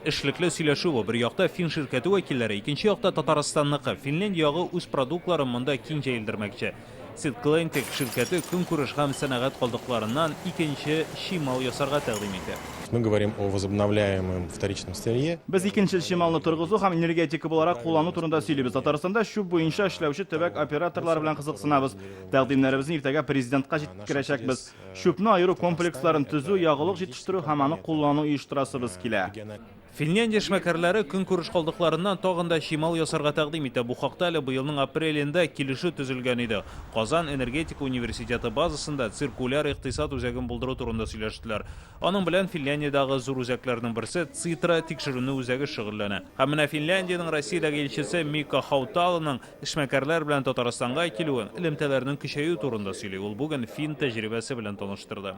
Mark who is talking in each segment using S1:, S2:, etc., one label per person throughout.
S1: Эшлекле сөйләшү бу. Бер якта фин ширкәте вәкилләре, икенче якта Татарстанныкы. Финляндия ягы үз продуктларын монда киң җәелдермәкче. Ситклентик ширкәте көнкүреш һәм сәнәгать калдыкларыннан икенче чимал ясарга тәкъдим итә.
S2: Мы говорим о возобновляемом вторичном сырье.
S3: Без икенчел чималны торгызу һәм энергетика буларак куллану турында сөйлибез. Татарстанда чүп буенча эшләүче төбәк операторлары белән кызыксынабыз. Тәкъдимнәребезне иртәгә Президентка җиткерәчәкбез. Чүпне аеру комплексларын төзү, ягулык җитештерү һәм аны куллану оештырасыбыз килә.
S1: Финляндия эшмәкәрләре көнкүреш калдыкларыннан тагын да чимал ясарга тәкъдим итә. Бу хакта әле быелның апрелендә килешү төзелгән иде. Казан энергетика университеты базасында циркуляр икътисад үзәген булдыру турында сөйләштеләр. Аның белән Финляндиядагы зур үзәкләрнең берсе Цитра тикшеренү үзәге шөгыльләнә. Һәм менә Финляндиянең Россиядәге илчесе Микко Хауталаның Эшмәкәрләр белән Татарстанга килүен, элемтәләрнең көчәюе турында сөйли. Ул бүген фин тәҗрибәсе белән таныштырды.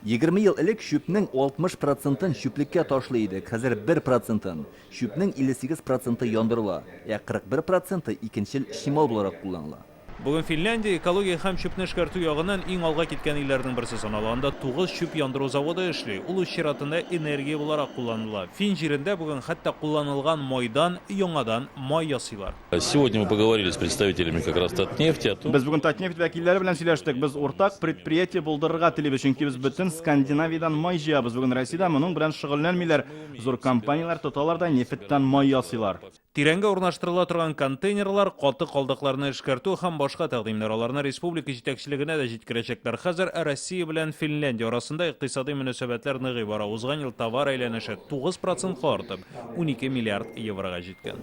S4: 20 ел элек чүпнең 60 процентын чүплеккә ташлый идек, хәзер бер процентын. Чүпнең 58 проценты яндырыла, ә 41 проценты икенчел чимал буларак кулланыла.
S1: Бүген Финляндия экология һәм чүпне эшкәртү ягыннан иң алга киткән илләрнең берсе санала. Анда тугыз чүп яндыру заводы эшли. Ул үз чиратында энергия буларак кулланыла. Фин җирендә бүген хәтта кулланылган майдан яңадан май ясыйлар.
S5: Сегодня мы поговорили с представителями как раз Татнефти о том,
S3: Без бүген Татнефть вәкилләре белән сөйләштек. Без уртак предприятие булдырырга телибез, чөнки без бөтен Скандинавиядән май җыябыз. Бүген Россиядә моның белән шөгыльләнмиләр. Зур компанияләр тоталар да нефтьтән май ясыйлар.
S1: Тирәнгә урнаштырыла торган контейнерлар, каты калдыкларны эшкәртү һәм башка тәкъдимнәр аларны республика җитәкчелегенә дә җиткерәчәкләр. Хәзер Россия белән Финляндия арасында икътисадый мөнәсәбәтләр ныгый бара. Узган ел товар әйләнеше 9 процентка артып, 12 миллиард еврога җиткән.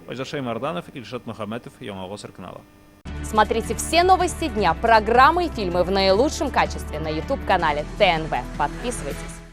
S1: Айзат Шәймәрданов, Илшат Мөхәммәтов, Яңа Гасыр каналы.
S6: Смотрите все новости дня, программы и фильмы в наилучшем качестве на YouTube-канале ТНВ. Подписывайтесь.